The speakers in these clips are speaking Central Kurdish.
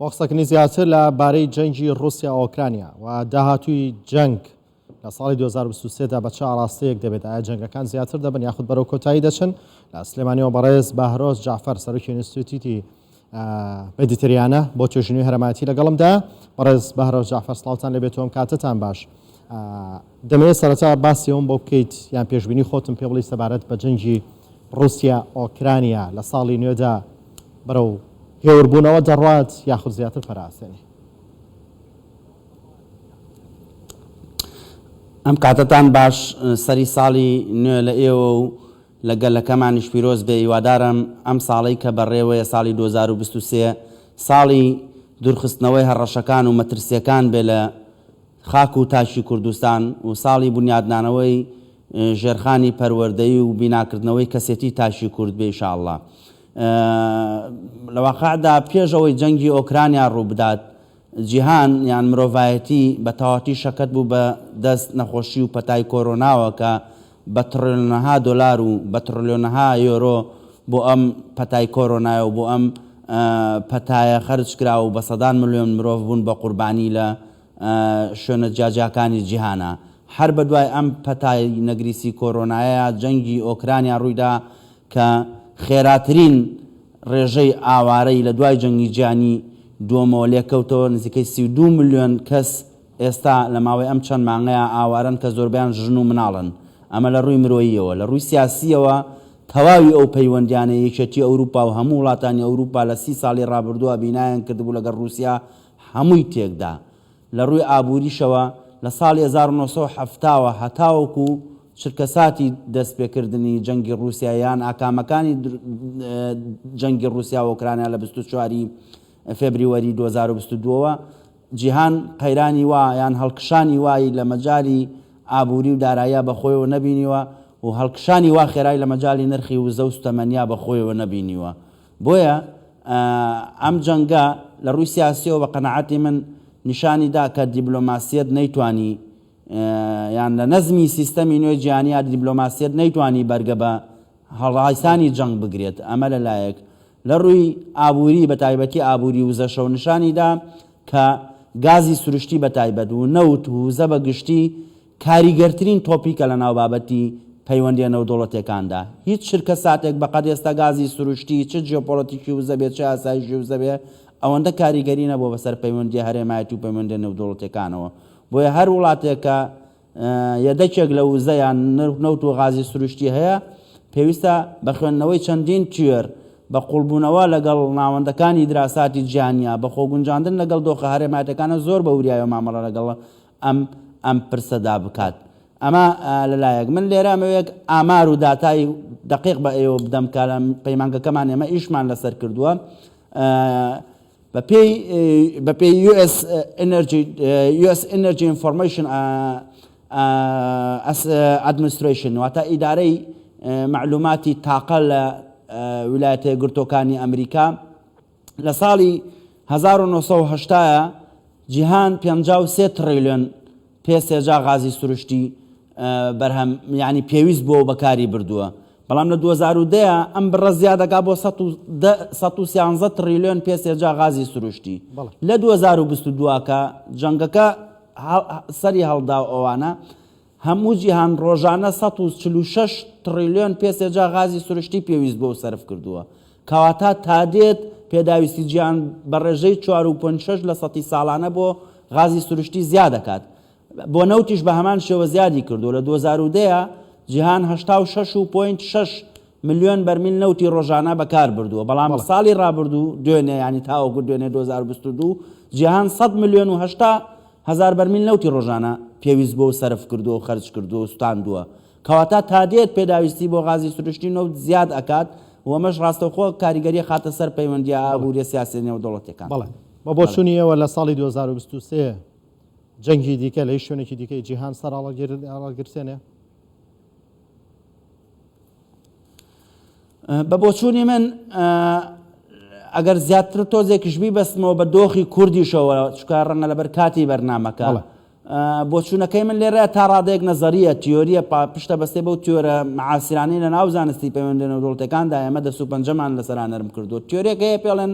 بۆ قسەکردنی زیاتر لە بارەی جەنگی ڕووسیا ئۆکرانیا و داهاتووی جەنگ لە ساڵی 2023 دا بە چ ئاراستەیەک دەبێت، ئایا جەنگەکان زیاتر دەبن یاخود بەرەو کۆتایی دەچن؟ لە سلێمانیەوە بەڕێز بەهرۆز جەعفەر سەرۆکی ئینستیتیوتی مێدیتریانە بۆ توێژینەوەی هەرەمایەتی لەگەڵمدا. بەڕێز بەهرۆز جەعفەر سڵاوتان لێبێت و ئەم کاتەتان باش. دەمەوێت سەرەتا باسی ئەوم بۆ بکەیت یان پێشبینی خۆتم پێ بڵێی سەبارەت بە جەنگی ڕووسیا ئۆکرانیا لە ساڵی نوێدا بەرەو هێوربوونەوە دەڕوات یاخود زیاتر پەرە ئەستێنێ؟ ئەم کاتەتان باش سەری ساڵی نوێ لە ئێوە و لە گەلەکەمانیش پیرۆز بێ هیوادارم ئەم ساڵەی کە بەڕێوەیە ساڵی 2023 ساڵی دوورخستنەوەی هەڕەشەکان و مەترسیەکان بێ لە خاک و تاکی کوردستان و ساڵی بونیادنانەوەی ژێرخانی پەروەردەیی و بیناکردنەوەی کەسێتی تاکی کورد بێ ئیشاڵڵا. لە واقعدا پێش ئەوەی جەنگی ئۆکرانیا ڕووبدات جیهان یان مرۆڤایەتی بە تەواوەتی شەکەت بوو بە دەست نەخۆشی و پەتای کۆرۆناوە کە بە تڕیلۆنەها دۆلار و بە تڕلیۆنەها یۆرۆ بۆ ئەم پەتای کۆرۆنایە و بۆ ئەم پەتایە خەرج کرا و بە سەدان ملیۆن مرۆڤ بوون بە قوربانی لە شوێنە جیاجیاکانی جیهانا. هەر بە دوای ئەم پەتای نەگریسی کۆرۆنایە جەنگی ئۆکرانیا ڕوویدا کە خێراترین ڕێژەی ئاوارەی لە دوای جەنگی جیهانی دووەمەوە لێکەوتەوە، نزیکەی 32 ملیۆن کەس ئێستا لە ماوەی ئەم چەند مانگەیا ئاوارەن کە زۆربەیان ژن و مناڵن. ئەمە لە ڕووی مرۆییەوە. لە ڕووی سیاسییەوە تەواوی ئەو پەیوەندیانەی یەکێتی ئەوروپا و هەموو وڵاتانی ئەوروپا لە سی ساڵی ڕابردووە بینایان کردبوو لەگەڵ ڕووسیا هەمووی تێکدا. لە ڕووی ئابووریشەوە لە ساڵی 1970 وە هەتاوەکو چرکەساتی دەستپێکردنی جەنگی ڕووسیا یان ئاکامەکانی جەنگی ڕووسیا و ئۆکرانیا لە 24 ی فێبریوەری 2022 وە جیهان قەیرانی وا یان هەڵکشانی وای لە مەجالی ئابووری و داراییا بە خۆیەوە نەبینیوە و هەڵکشانی وا خێرای لە مەجالی نرخی وزە و سوتەمەنیا بە خۆیەوە نەبینیوە. بۆیە ئەم جەنگە لە ڕووی سیاسیەوە بە قەناعەتی من نیشانی دا کە دیبلۆماسیەت نەیتوانی یان لە نەزمی سیستەمی نوێی جیهانیا دیبلۆماسیەت نەیتوانی بەرگە بە هەڵایسانی جەنگ بگرێت ئەمە لە لایەک لە ڕووی ئابووری بە تایبەتی ئابووری وزەشەوە نیشانی دا کە گازی سروشتی بە تایبەت و نەوت و وزە بە گشتی کاریگەرترین تۆپیکە لە ناو بابەتی پەیوەندیە نێودەوڵەتیەکاندا. هیچ چرکە ساتێک بە قەد ئێستا گازی سروشتی چ جیۆپۆڵەتیکی وزە بێ چ ئاسایشی وزە بێ ئەوەندە کاریگەری نەبووە بەسەر پەیوەندیە هەرێمایەتی و پەیوەندیە نێودەوڵەتیەکانەوە. بۆیە هەر وڵاتێک کە یەدەکێک لە وزە یان نەوت و غازی سروشتی هەیە پێویستە بە خوێندنەوەی چەندین تیۆر، بە قوڵبوونەوە لەگەڵ ناوەندەکانی دراساتی جیهانیا، بە خۆگونجاندن لەگەڵ دۆخە هەرێمایەتیەکانە زۆر بە وریایەوە مامەڵە لەگەڵ ئەم ئەم پرسەدا بکات. ئەمە لە لایەک. من لێرە ئەمەوێت ئامار و داتای دەقیق بە ئێوە بدەم کە لە پەیمانگەکەمان ئێمە ئیشمان لەسەر کردووە. بەپێی بەپێی US Energy US Energy Information Administration واتە ئیدارەی مەعلوماتی تاقە لە ویلایەتە یەکگرتووەکانی ئەمریکا لە ساڵی 1970 جیهان 53 تڕیلیۆن پێ سێجا غازی سروشتی بەرهەم یانی پێویست بووە و بەکاری بردووە، بەڵام لە 2010 ئەم بڕە زیاد دەکات بۆ 113 تڕیلیۆن پێ سێجا غازی سروشتی. لە 2022 کە جەنگەکە سەری هەڵدا و ئەوانە هەموو جیهان ڕۆژانە 146 تڕیلیۆن پێ سێجا غازی سروشتی پێویست بووە و سەرف کردووە. کەواتە تادێت پێداویستی جیهان بە ڕێژەی چوار و پۆینت شەش لە سەتی ساڵانە بۆ غازی سروشتی زیاد دەکات. بۆ نەوتیش بە هەمان شێوە زیادی کردووە، لە 2010 جیهان 86 و پۆینت شەش ملیۆن بەرمیل نەوتی ڕۆژانە بەکار بردووە، بەڵام ساڵی ڕابردوو دوێنێ یانی تاوەکو دوێنێ 2022 جیهان 100 ملیۆن و 80 هەزار بەرمیل نەوتی ڕۆژانە پێویست بووە و سەرف کردووە و خەرج کردووە و سوتاندووە. کەواتە تادێت پێداویستی بۆ غازی سروشتی و نەوت زیاد ئەکات و ئەمەش ڕاستەوخۆ کاریگەری ئەخاتە سەر پەیوەندییە ئابووریە سیاسیە نێودەوڵەتیەکان. بەڵێ. بە بۆچوونی ئێوە لە ساڵی 2023 جەنگی دیکە لە هیچ شوێنێکی دیکەی جیهان سەر هەڵئەگرسێنێ؟ بە بۆچوونی من ئەگەر زیاتر تۆزێکیش بیبەستمەوە بە دۆخی کوردیشەوە چونکە ڕەنگە لەبەر کاتی بەرنامەکە بۆچوونەکەی من لێرە تا ڕادەیەک نەزەرییە، تیۆرییە، پشتە بەستێ بەو تیۆرە معاسیرانەی لە ناو زانستی پەیوەندیە نێودەوڵەتیەکاندا ئێمە دەست و پەنجەمان لەسەرا نەرم کردووە. تیۆرێک هەیە پێڵێن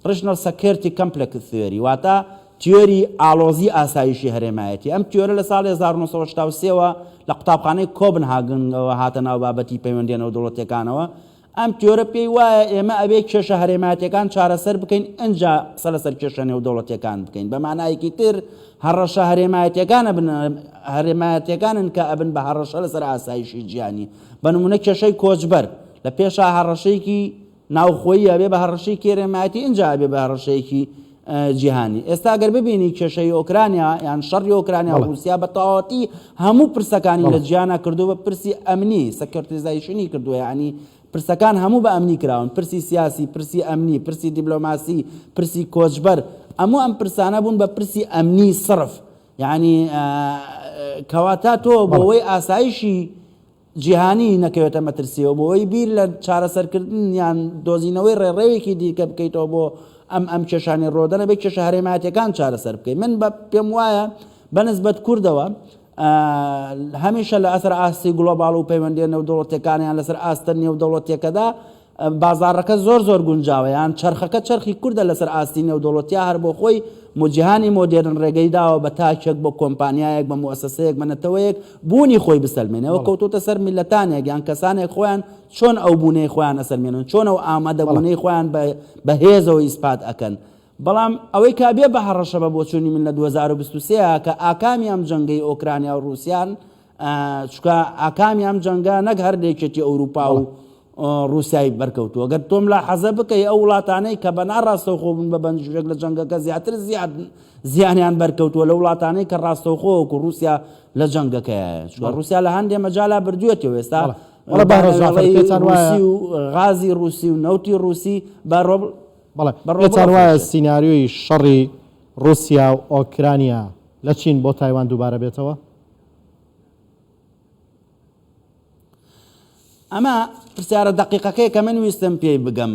Regional Security Complex Theory، واتە تیۆری ئاڵۆزی ئاسایشی هەرێمایەتی. ئەم تیۆرە لە ساڵی 1983 وە لە قوتابخانەی کۆبنهاگنەوە هاتە ناو بابەتی پەیوەندییە نێودەوڵەتییەکانەوە. ئەم تیۆرە پێی وایە ئێمە ئەبێ کێشە هەرێمایەتییەکان چارەسەر بکەین ئنجا قسە لەسەر کێشە نێودەوڵەتییەکان بکەین. بە مانایەکی تر هەڕەشە هەرێمایەتییەکان ئەبن هەرێمایەتییەکانن کە ئەبن بە هەڕەشە لەسەر ئاسایشی جیهانی. بە نموونە کێشەی کۆچبەر لە پێشا هەڕەشەیەکی ناوخۆیی ئەبێ بە هەڕەشەیەکی هەرێمایەتی ئینجا ئەبێ بە هەڕەشەیەکی جیهانی. ئێستا گەر ببینی کێشەی ئۆکرانیا یان شەڕی ئۆکرانیا و ڕووسیا بە تەواوەتی هەموو پرسەکانی لە جیهانا کردووە بە پرسی ئەمنی، securitization ی کردووە، یانی پرسەکان هەموو بە ئەمنی کراون، پرسی سیاسی، پرسی ئەمنی، پرسی دیبلۆماسی، پرسی کۆچبەر، هەموو ئەم پرسانە بوون بە پرسی ئەمنی سڕف. یانی کەواتە تۆ بۆ ئەوەی ئاسایشی جیهانی نەکەوێتە مەترسیەوە بۆ ئەوەی بیر لە چارەسەرکردن یان دۆزینەوەی ڕێڕەوێکی دیکە بکەیتەوە بۆ ئەم ئەم کێشانی ڕۆدەن ئەبێ کێشە هەرێمایەتیەکان چارەسەر بکەیت. من بە پێم وایە بەنسبەت کوردەوە هەمیشە لە ئەسەر ئاستی گلۆباڵ و پەیوەندیە نێودەوڵەتیەکان یان لەسەر ئاستە نێودەوڵەتیەکەدا بازاڕەکە زۆر زۆر گونجاوە یان چەرخەکە چەرخی کوردە لەسەر ئاستی نێودەوڵەتیا هەر بۆ خۆی جیهانی مۆدێرن ڕێگەی داوە بە تاکێک بە کۆمپانیایەک بە موئەسەسەیەک بە نەتەوەیەک بوونی خۆی بسەلمێنێ ئەوە کەوتۆتە سەر میللەتانێک یان کەسانێک خۆیان چۆن ئەو بوونەی خۆیان ئەسەلمێنن چۆن ئەو ئامادەبوونەی خۆیان بە هێزەوە ئیسپات ئەکەن بەڵام ئەوەی کە بێ بە هەڕەشە بە بۆچوونی من لە 2023 کە ئاکامی ئەم جەنگەی ئۆکرانیا و ڕووسیان چونکە ئاکامی ئەم جەنگە نەک هەر لە یەکێتی ئەوروپا و ڕووسیای بەرکەوتووە گەر تۆ ملاحەزە بکەی ئەو وڵاتانەی کە بە ناڕاستەوخۆ بوون بە بەنجێک لە جەنگەکە زیاتر زیاد زیانیان بەرکەوتووە لە وڵاتانەی کە ڕاستەوخۆ وەکو ڕووسیا لە جەنگەکەیە چونکە ڕووسیا لە هەندێ مەجالا بردوویەتەوە ئێستا بەڵێ بەهرۆز جەعفەر پێتان وایە ڕووسی و غازی ڕووسی و نەوتی ڕووسی بە ڕۆبڵ بەڵێ بە ڕۆبڵ پێتان وایە ئەفرۆشێت. سیناریۆی شەڕی ڕووسیا و ئۆکرانیا لە چین بۆ تایوان دووبارە بێتەوە؟ ئەمە پرسیارە دەقیقەکەی کە من ویستم پێی بگەم.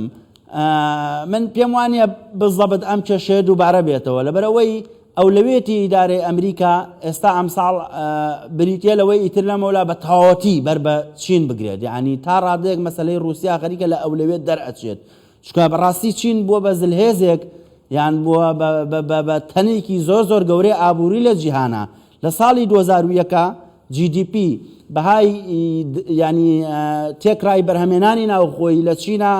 من پێم وانە بزەبت ئەم کێشەیە دووبارە بێتەوە لەبەرئەوەی ئەولەوێتی ئیدارەی ئەمریکا ئێستا ئەمساڵ بریتە لەوەی ئیتر لەمەولا بە تەواوەتی بەر بە چین بگرێت یعنی تا ڕادەیەک مەسلەی رووسیا خەریکە لە ئەولەوێت دەرئەچێت چونکە بەڕاستی چین بووە بە زلهێزێک یان بووە بە تەنێکی زۆر زۆر گەورەی ئابووری لە جیهانە لە ساڵی 2001 GDP بەهای ینی تێکرای بەرهەمێنانی ناوخۆیی لە چینە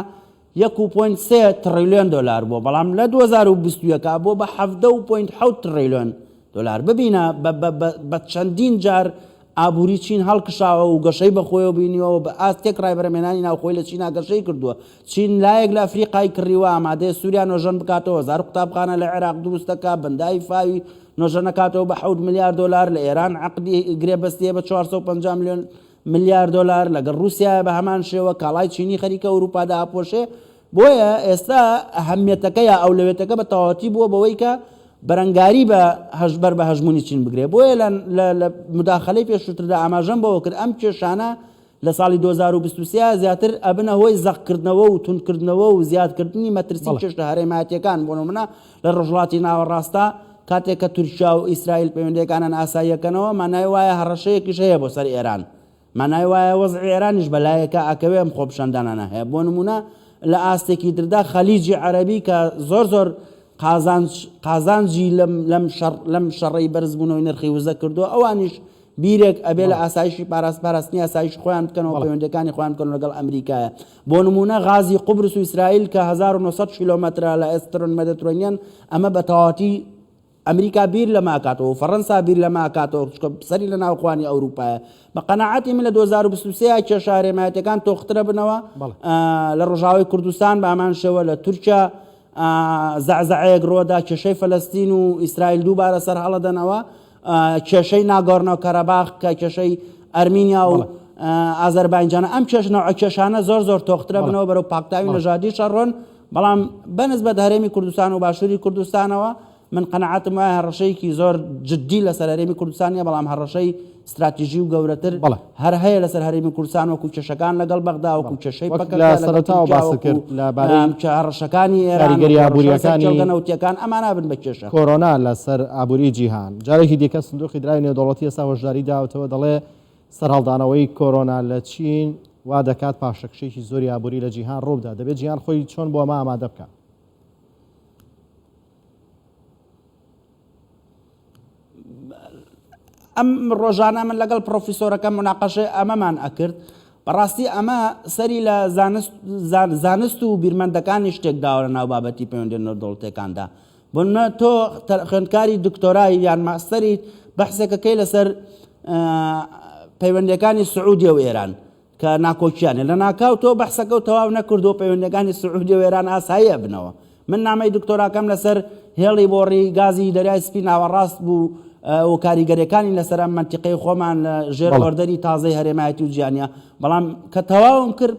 1.3 تڕیلیۆن دلار بووە بەڵام لە 2021 بۆ بە 17.7 تڕیلیۆن دۆلار ببینە بە چەندین جار ئابووری چین هەڵکشاوە و گەشەی بەخۆیەوە بینیوە و بە ئاست تێکڕای بەرهەمهێنانی ناوخۆی لە چینا گەشەی کردووە. چین لایەک لە ئەفریقای کڕیوە، ئامادەیە سووریا نۆژەن بکاتەوە، هەزار قوتابخانە لە عێراق دروست دەکات، بەنداوی فاوی نۆژەن ئەکاتەوە بە حەوت ملیار دۆلار، لە ئێران عەقدی گرێبەستی هەیە بە 450 ملیۆن ملیار دۆلار، لەگەڵ ڕووسیایە بە هەمان شێوە، کاڵای چینی خەریکە ئەوروپا دائەپۆشێ. بۆیە ئێستا ئەهەمیەتەکە یا ئەولەوێتەکە بە تەواوەتی بووە بەوەی کە بەرەنگاری بە بەر بە هەژموونی چین بگرێ. بۆیە لە موداخەلەی پێشووتردا ئاماژەم بەوە کرد ئەم کێشانە لە ساڵی 2023 زیاتر ئەبنە هۆی زەقکردنەوە و توندکردنەوە و زیادکردنی مەترسی کێشە هەرێمایەتیەکان بۆ نمونە لە ڕۆژهەڵاتی ناوەڕاستە کاتێک کە تورکیا و ئیسرائیل پەیوەندیەکانیان ئاساییەکەنەوە مانای وایە هەڕەشەیەکیش هەیە بۆ سەر ئێران مانای وایە وەزعی ئێرانیش بە لایەکا ئەکەوێ ئەم خۆپیشاندانانە هەیە. بۆ نموونە لە ئاستێکی تردا خەلیجی عەرەبی کە زۆر زۆر قازانج قازانجی لەم لەم شەڕ لەم شەڕەی بەرزبوونەوەی نرخی وزە کردووە ئەوانیش بیرێک ئەبێ لە ئاسایشی پاراست پاراستنی ئاسایشی خۆیان بکەنەوە پەیوەندەکانی خۆیان بکەن لەگەڵ ئەمریکایە بۆ نموونە غازی قوبرس و ئیسرائیل کە 1900 کیلۆمەترە لە Eastern Mediterranean ئەمە بە تەواوەتی ئەمریکا بیر لەمە ئەکاتەوە و فەڕەنسا بیر لەمە ئەکاتەوە چونکە سەری لە ناوخوانی ئەوروپایە. بە قەناعەتی من لە 2023 کێشە هەرێمایەتیەکان تۆختر ئەبنەوە لە ڕۆژاوای کوردستان بە هەمان شێوە لە تورکیا زەعزەعەیەک ڕۆدا کێشەی فەلەستین و ئیسرائیل دووبارە سەر هەڵەدەنەوە کێشەی ناگۆرنۆ کەرەباخ کە کێشەی ئەرمینیا و ئازەربایجانە ئەم کێش نەوە کێشانە زۆر زۆر تۆخترە بنەوە بەرەو پاکتاوی نەژادی شەڕۆن بەڵام بەنسبەت هەرێمی کوردستان و باشووری کوردستانەوە من قەناعەتم وایە هەڕەشەیەکی زۆر جدی لەسەر هەرێمی کوردستان نیە، بەڵام هەڕەشەی ستراتیژی و گەورەتر هەر هەیە لەسەر هەرێمی کوردستان وەکو کێشەکان لەگەڵ بەغدا، وەکو کێشەی وەک پەکەکە لە لەگەڵ سەرەتاوە تورکیا، باست وەکو کرد لەبارەی کە هەڕەشەکانی ئێران، کاریگەری وەکو هەڕەشە لەسەر ئابوورییەکانی کێڵگە نەوتییەکان، ئەمانە بن بە کێشە. کۆرۆنا لەسەر ئابووری جیهان. جارێکی دیکە سندوقی دراوی نێودەوڵەتی ئێستا هۆشداری داوەتەوە دەڵێ سەرهەڵدانەوەی کۆرۆنا لە چین وا دەکات پاشەکشێکی زۆری ئابووری لە جیهان ڕووبدات. دەبێت جیهان خۆی چۆن بۆ ئەمە ئامادە بکات؟ ئەم ڕۆژانە من لەگەڵ پرۆفیسۆرەکەم مناقەشەی ئەمەمان ئەکرد، بەڕاستی ئەمە سەری لە زانست زانست و بیرمەندەکانیش تێکداوە لە ناو بابەتی پەیوەندیە نێودەوڵەتیەکاندا. بۆ نمونە تۆ خوێندکاری دکتۆرای یان ماستەریت بەحسێکەکەی لەسەر پەیوەندیەکانی سعودیە و ئێران کە ناکۆکیان هەیە لەناکاو تۆ بەحسەکە و تەواو نەکردووە پەیوەندیەکانی سعودیە و ئێران ئاسایی ئەبنەوە من نامەی دکتۆراکەم لەسەر هێڵی بۆڕی گازی دەریای سپی ناوەڕاست بوو و کاریگەریەکانی لەسەر ئەم مەنتیقەی خۆمان لە ژێر ئۆردەری تازەی هەرێمایەتی و جیانە بەڵام کە تەواوم کرد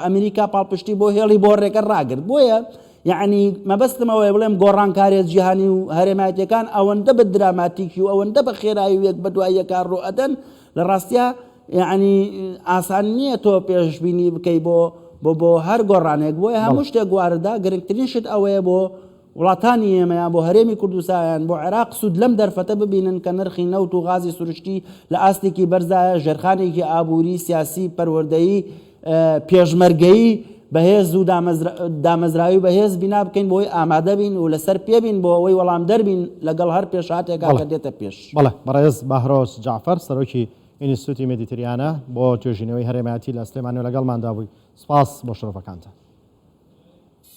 ئەمریکا پاڵپشتی بۆ هێڵی بۆڕێکە ڕاگرت بۆیە یعنی مەبەستم ئەوەیە بڵێم گۆڕانکاریە جیهانی و هەرێمایەتیەکان ئەوەندە بە دراماتیکی و ئەوەندە بە خێرایی و یەک بە دوای یەکا ڕوو ئەدەن لە ڕاستیا یەعنی ئاسان نییە تۆ پێشبینی بکەی بۆ بۆ بۆ هەر گۆڕانێک بۆیە هەموو شتێک واردە گرنگترین شت ئەوەیە بۆ وڵاتانی ئێمە یان بۆ هەرێمی کوردستان یان بۆ عێراق سوود لەم دەرفەتە ببینن کە نرخی نەوت و غازی سروشتی لە ئاستێکی بەرزایە ژێرخانێکی ئابووری سیاسی پەروەردەیی پێشمەرگەیی بەهێز و دامەزراوی بەهێز بینا بکەین بۆی ئامادە بین و لەسەر پێ بین بۆ ئەوەی وەڵامدەر بین لەگەڵ هەر پێشهاتێکا کە دێتە پێش. بەڵێ بەڕێز بەهرۆز جەعفەر سەرۆکی ئینستتوتی مێدیتریانە بۆ توێژینەوەی هەرێمایەتی لە سلێمانیەوە لەگەڵماندا بووی، سپاس بۆ شرۆڤەکانتان.